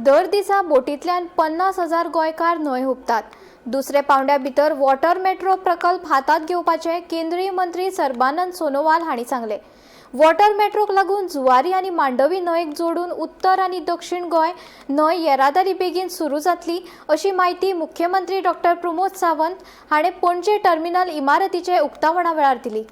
दर दिसा बोटींतल्यान 50,000 गोंयकार न्हंय हुपतात. दुसऱ्या पावंड्या भितर वॉटर मेट्रो प्रकल्प हातांत घेवपाचें केंद्रीय मंत्री सर्बानंद सोनोवाल हांणी सांगलें. वॉटर मेट्रोक लागून जुवारी आनी मांडवी न्हंयेक जोडून उत्तर आनी दक्षिण गोंय न्हंय येरादारी बेगीन सुरू जातली, अशी म्हायती मुख्यमंत्री डॉक्टर प्रमोद सावंत हाणें पणजे टर्मिनल इमारतीचे उक्तावणा वेळार दिली.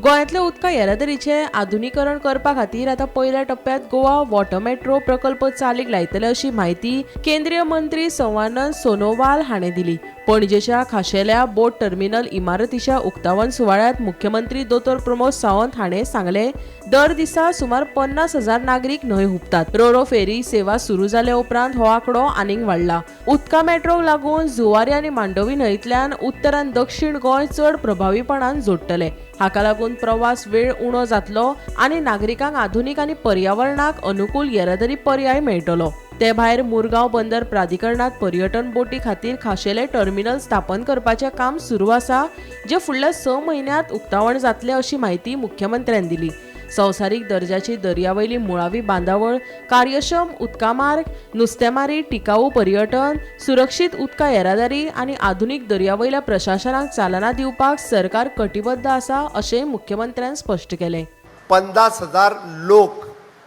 गोंयांतल्या उदका येरादारीचें आधुनिकरण करपा खातीर आतां पयल्या टप्प्यांत गोवा वॉटर मेट्रो प्रकल्प चालीक लायतले, अशी म्हायती केंद्रीय मंत्री सर्बानंद सोनोवाल हाणें दिली. पणजेच्या खाशेल्या बोट टर्मिनल इमारतीच्या उक्तावण सुवाळ्यांत मुख्यमंत्री दोतोर प्रमोद सावंत हाणें सांगलें, दर दिसा सुमार 50,000 नागरीक न्हंय हुपतात. रोरो फेरी सेवा सुरू जाल्या उपरांत हो आंकडो आनीक वाडला. उदका मेट्रोक लागून जुवारी आनी मांडवी न्हंयतल्यान उत्तर आनी दक्षिण गोंय चड प्रभावीपणान जोडटले. हाका लागून प्रवास वेळ उणो जातलो आनी नागरिकांक आधुनीक आनी पर्यावरणाक अनुकूल येरादारी पर्याय मेळटलो. ते भायर मुरगांव बंदर प्राधिकरणात पर्यटन बोटी खातीर खाशेले टर्मिनल स्थापन करपाचें काम सुरू आसा, जे फुडल्या 6 म्हयन्यांत उक्तावण जातलें, अशी म्हायती मुख्यमंत्र्यान दिली. संवसारीक दर्जाची दर्यावयली मुळावी बांदावळ, कार्यक्षम उदका मार्ग, नुस्तेमारी, टिकाऊ पर्यटन, सुरक्षीत उदका येरादारी आनी आधुनीक दर्यावयल्या प्रशासनाक चालना दिवपाक सरकार कटिबद्ध आसा, अशेंय मुख्यमंत्र्यान स्पश्ट केलें. 50,000 लोक,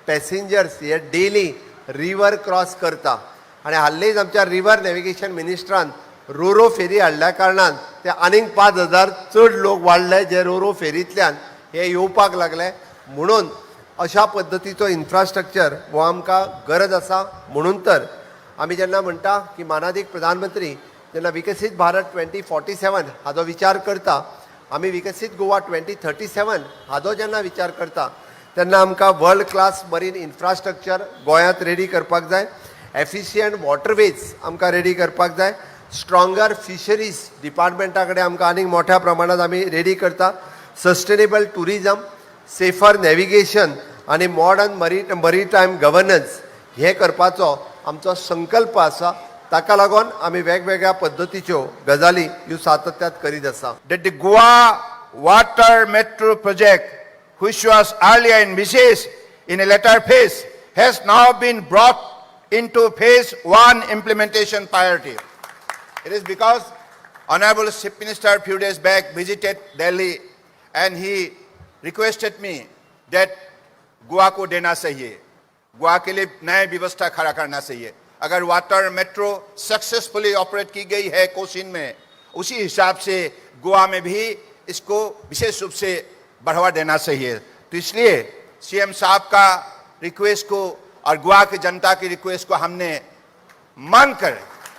पॅसेंजर्स हे डेली रिवर क्रॉस करता आनी हाल्लीच आमच्या रिवर नॅविगेशन मिनिस्ट्रान रोरो फेरी हाडल्या कारणान ते आनीक 5000 चड लोक वाडले, जे रोरो फेरींतल्यान हे येवपाक लागले. म्हणून अशा पद्दतीचो इन्फ्रास्ट्रक्चर हो आमकां गरज आसा. म्हणून तर आमी जेन्ना म्हणटा की मानादीक प्रधानमंत्री जेन्ना विकसीत भारत 2047 हाजो विचार करता, आमी विकसीत गोवा 2037 हाजो जेन्ना विचार करता, तेन्ना आमकां वर्ल्ड क्लास मरीन इन्फ्रास्ट्रक्चर गोंयांत रेडी करपाक जाय, एफिशियंट वॉटरवेज आमकां रेडी करपाक जाय, स्ट्रॉंगर फिशरीज डिपार्टमेंटा कडेन आमकां आनीक मोठ्या प्रमाणात आमी रेडी करता, सस्टेनेबल टुरिजम, सेफर नॅविगेशन आनी मॉडर्न मरीटायम गव्हर्नन्स हे करपाचो आमचो संकल्प आसा. ताका लागून आमी वेगवेगळ्या पद्दतीच्यो गजाली ह्यो सातत्यात करीत आसा. That the Goa Water Metro project, which was earlier envisaged in a later phase, has now been brought into phase one implementation priority. It is because Honorable Chief Minister few days back visited Delhi and he requested me that Goa को देना चाहिए, Goa K लिए नया व्यवस्था खड़ा करना चाहिए. अगर water metro successfully operate की गई है कोचिन में, उसी हिसाब से गोवा में भी इसको विशेष रूप से बढ़ावा देना चाहिए. तो इसलिए सीएम साहब का रिक्वेस्ट को और गोवा की जनता की रिक्वेस्ट को हमने मानकर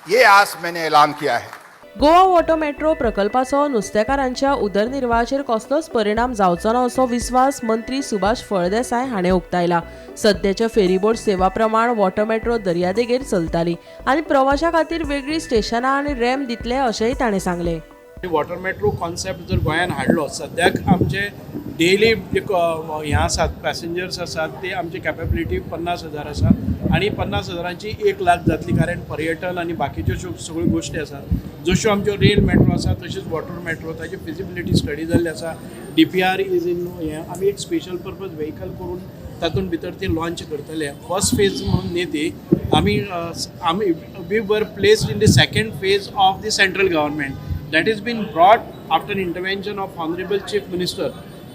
ये आज मैंने ऐलान किया है. गोवा वॉटर मेट्रो प्रकल्पाचो नुस्तेकारांच्या उदरनिर्वाहाचेर कसलोच परिणाम जावचो ना, असो विस्वास मंत्री सुभाष फळदेसाय हाणें उक्तायला. सद्याच्या फेरीबोट सेवा प्रमाण वॉटर मेट्रो दर्यादेगेर चलताली आनी प्रवाशा खातीर वेगळी स्टेशनां आनी रॅम्प दितले, अशेंय ताणें सांगलें. वॉटर मेट्रो कॉन्सेप्ट जर गोंयान हाडलो, सद्याक आमचे डेली जे हें आसात, पॅसेंजर्स आसात, ते आमची कॅपेबिलिटी 50,000 आसा आनी 50 हजारांची 1 लाख जातली, कारण पर्यटन आनी बाकीच्यो ज्यो सगळ्यो गोश्टी आसात. जश्यो आमच्यो रेल मेट्रो आसा, तशीच वॉटर मेट्रो, ताची फिजिबिलिटी स्टडी जाल्ली आसा. डीपीआर is in हें. आमी एक स्पेशल पर्पज व्हेकल करून तातूंत भितर ती लॉन्च करतले. फर्स्ट फेज म्हणून न्ही ती. आमी we were placed in the second phase of the central government. That is been brought after intervention of Honourable Chief Minister.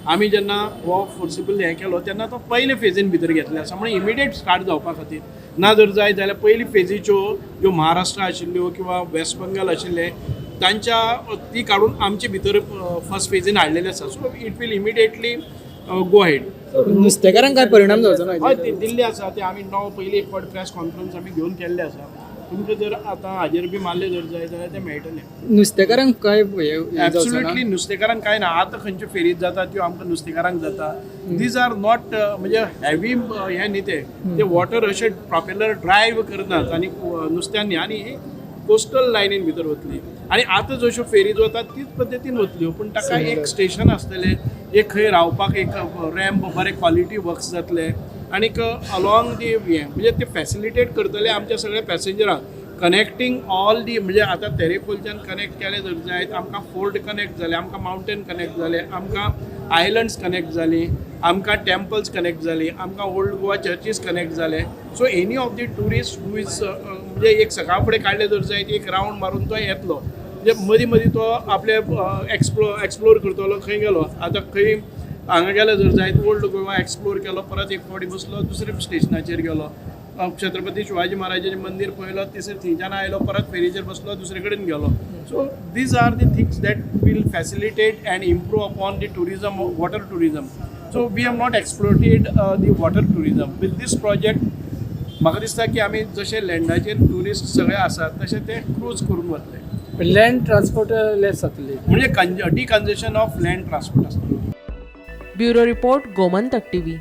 आमी जेन्ना हो फोर्सिबल हें केलो, तेन्ना तो पयले फेजीन भितर घेतले आसा, म्हणून इमिडिएट स्टार्ट जावपा खातीर. ना जर जाय जाल्यार पयली फेजीच्यो ज्यो महाराष्ट्र आशिल्ल्यो किंवा वेस्ट बंगाल आशिल्ले, तांच्या ती काडून आमचे भितर फर्स्ट फेजीन हाडलेले आसा. So it will immediately go ahead. नुस्तेकारांक काय परिणाम जावचो ना? हय, ते दिल्ले आसा. ते आमी णव पयली एक फावट प्रेस कॉन्फरन्स आमी घेवन केल्ले आसा. तुमकां जर आतां हाजेर बी मारले जर जाय जाल्यार ते मेळटले. नुस्तेकारांक काय हे हे जावचो ना? एब्सोल्युटली, नुस्तेकारांक काय ना. आतां खंयच्यो फेरीत जाता त्यो आमकां नुस्तेकारांक जाता. These are not म्हणजे हेवी हें न्ही ते. ते वॉटर अशें प्रॉपेलर ड्रायव्ह करनात आनी नुस्त्यान न्ही. आनी ही कोस्टल लायनीन भितर वतली आनी आतां जश्यो फेरीज वतात तीच पद्दतीन वतल्यो, पूण ताका एक स्टेशन आसतलें, एक खंय रावपाक एक रॅम्प, बरें क्वॉलिटी वर्क्स जातले आनीक अलॉंग दी हें, म्हणजे ते फॅसिलिटेट करतले आमच्या सगळ्या पॅसेंजरांक, कनेक्टींग ऑल दी. म्हणजे आतां तेरेखोलच्यान कनेक्ट केलें जर जायत, आमकां फोर्ट कनेक्ट जालें, आमकां मावंटेन कनेक्ट जालें, आमकां आयलंड्स कनेक्ट जालीं, आमकां टेम्पल्स कनेक्ट जालीं, आमकां ओल्ड गोवा चर्चीस कनेक्ट जाले. So any of the tourist who is म्हणजे एक सकाळ फुडें काडले जर जायत, एक रावंड मारून तो येतलो. म्हणजे मदीं मदीं तो आपले एक्सप्लोर करतलो. खंय गेलो आतां, खंय हांगा गेले जर जायत, ओल्ड गोवा एक्सप्लोर केलो, परत एक फावटी बसलो, दुसऱ्या स्टेशनाचेर गेलो, छत्रपती शिवाजी महाराजाचें मंदीर पळयलो, तिसरे थंयच्यान आयलो, परत फेरीचेर बसलो, दुसरे कडेन गेलो. So these are the things that will facilitate and improve upon the tourism, water tourism. So we have not exploited the water tourism. With this project म्हाका दिसता की आमी जशे लँडाचेर ट्युरिस्ट सगळे आसात तशे ते क्रूज करून वतले. लँड ट्रान्सपोर्ट लेस जातली. म्हणजे डिकंजेशन ऑफ लँड ट्रान्सपोर्ट आसतलो. Bureau report, Gomantak TV.